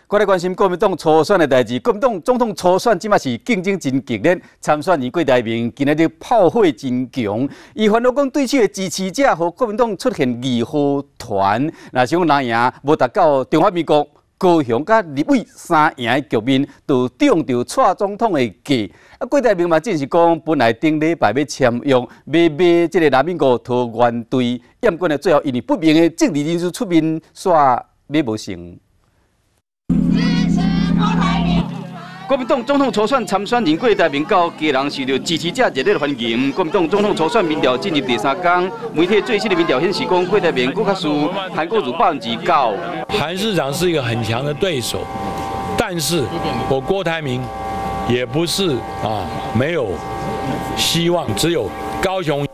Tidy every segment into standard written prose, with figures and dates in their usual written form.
過來關心國民黨初選的代誌，國民黨總統初選這馬是競爭真激烈，參選人郭台銘今仔日炮火真強，伊煩惱講對手的支持者予國民黨出現義和團，若是講若贏無達到中華民國高雄佮立委三贏的局面，就中著蔡總統的計。啊，郭台銘嘛證實講，本來頂禮拜欲簽約，欲買這个拉米戈桃園隊，毋過呢最後因為不明的政治人士出面，煞買無成。國民黨總統初選參選人郭台銘到基隆受到支持者熱烈歡迎。國民黨總統初選民調進入第三工，媒體最新的民調顯示，講郭台銘閣較輸韓國瑜9%。韓市長是一個很強的對手，但是我郭台銘也不是啊沒有希望，只有高雄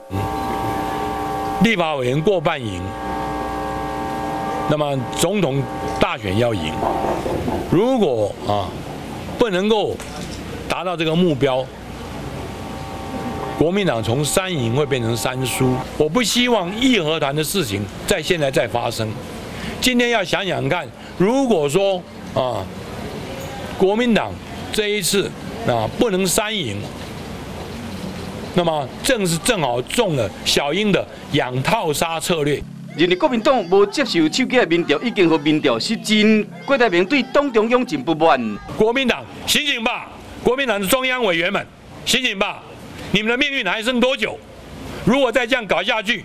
立法委員過半贏，那麼總統大選要贏。如果啊不能夠達到這個目標，國民黨從三贏會變成三輸。我不希望義和團的事情在現在再發生。今天要想想看，如果說啊，國民黨這一次啊不能三贏，那麼正是正好中了小英的養套殺策略。認為國民黨無接受手機的民調，已經予民調失真。郭台銘對黨中央真不滿。國民黨醒醒吧！國民黨的中央委員們醒醒吧！你們的命運還剩多久？如果再這樣搞下去，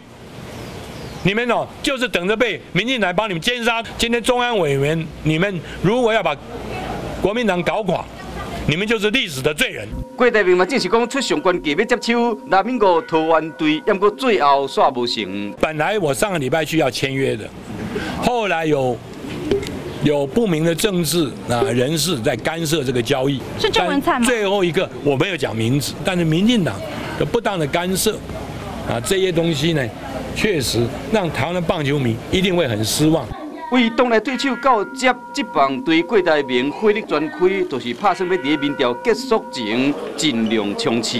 你們哦就是等着被民進黨幫你們姦殺。今天中央委員，你們如果要把國民黨搞垮，你們就是歷史的罪人。郭台銘嘛，證實講出上懸價欲接手拉米戈桃園隊，毋過最後煞無成。本來我上個禮拜去要簽約的，後來有不明的政治啊人士在干涉這個交易。是鄭文燦嗎？最後一個我沒有講名字，但是民進黨的不當的干涉啊，這些東西呢，確實讓台灣的棒球迷一定會很失望。為黨內對手到接這棒對郭台銘火力全開，就是拍算欲佇民調結束前盡量衝刺。